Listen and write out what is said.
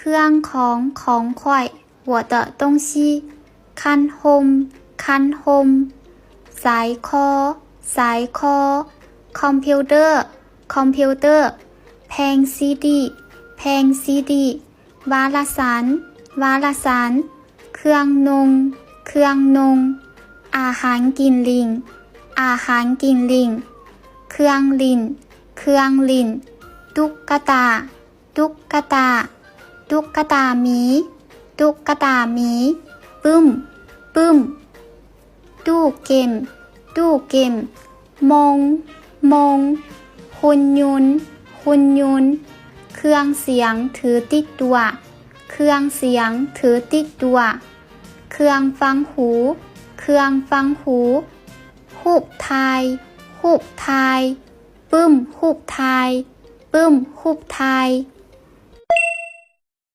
เครื่องของ ของข้อย 我的东西 ຄັນຮົ່ມ ຄັນຮົ່ມ ສາຍຄໍ ສາຍຄໍ ຄອມພິວເຕີ ຄອມພິວເຕີ ແຜ່ນຊີດີ ແຜ່ນຊີດີ ວາລະສານ ວາລະສານ ເຄື່ອງນຸ່ງ ເຄື່ອງນຸ່ງ ອາຫານກິນຫຼິ້ນ ອາຫານກິນຫຼິ້ນ ເຄື່ອງຫຼິ້ນ ເຄື່ອງຫຼິ້ນ ຕຸກກະຕາ ຕຸກກະຕາ ຕຸກກະຕາໝີ ຕຸກກະຕາໝີ ປຶ້ມ ປຶ້ມ ຕູ້ເກມ ຕູ້ເກມ ໂມງ ໂມງ ຫຸ່ນຍົນ ຫຸ່ນຍົນ ເຄື່ອງສຽງຖືຕິດຕົວ ເຄື່ອງສຽງຖືຕິດຕົວ ເຄື່ອງຟັງຫູ ເຄື່ອງຟັງຫູ ຮູບຖ່າຍ ຮູບຖ່າຍ ປຶ້ມຮູບຖ່າຍ ປຶ້ມຮູບຖ່າຍ